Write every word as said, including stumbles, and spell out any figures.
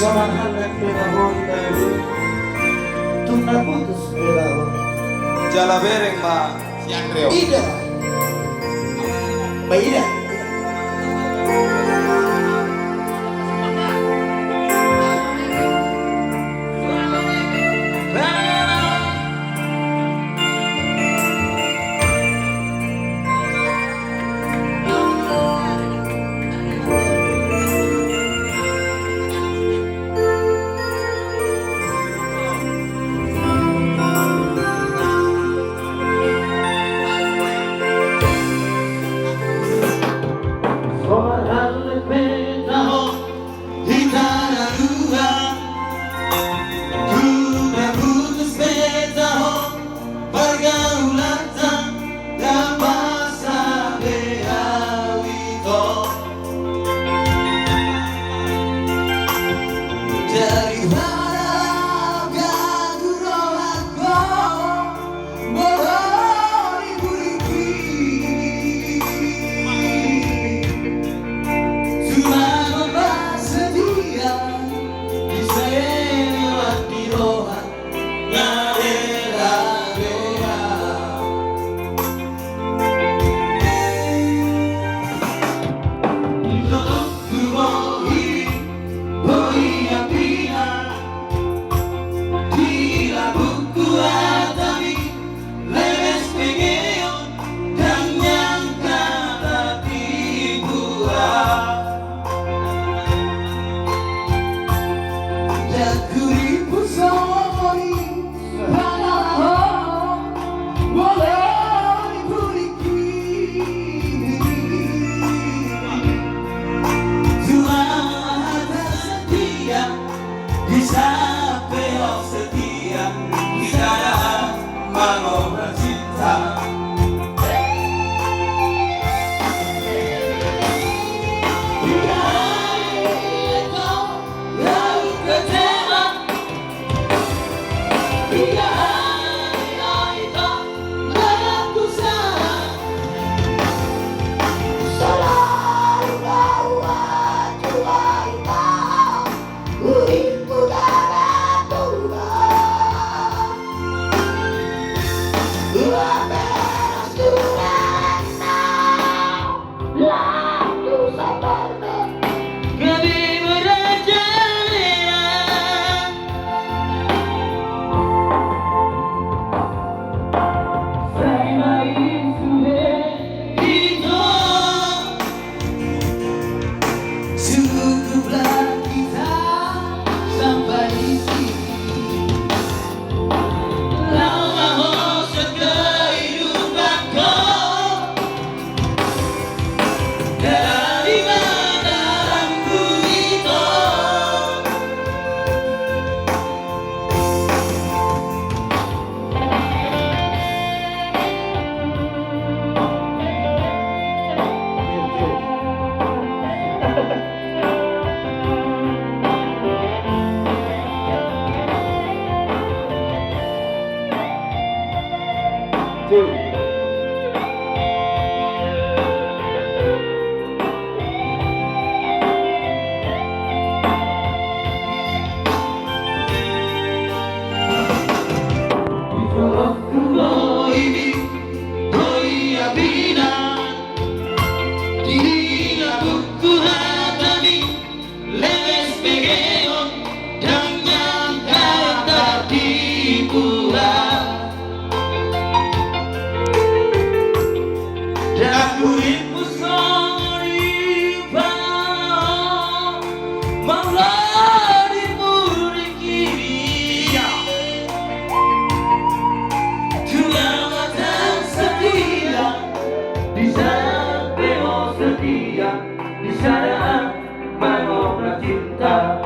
Songon halak pe taho hita i, tung na putus pe taho. Jala bereng ma si Andreo. Ida. Ba ida. Hita na dua, tung na putus pe taho, pargaulanta ndang masa be au ito. Daripada gagu rohangku, molo di buriki. Cuma bersedia, bisa lewat di roha, na bela-bela. Untuk tubuh ini, boi apinan, di lambungku hatami, lebes pengeon, dan nyangka tak dibuat. Dan kuripu soni, padahal, walau di buriki. Cuma hata setia, di saat pe ho setia, di saat mangobras cinta. Cukuplah kita sampai di sini. Laho ma ho sian kehidupanku. Dari mana rambu itu? Di lambungku hatami, lebes pengeon, dan nyangka tak dibuat. Dan kuripu soni, padahal, molo di buriki. Cuma hata setia, di saat pe ho setia, di saat mangobras cinta.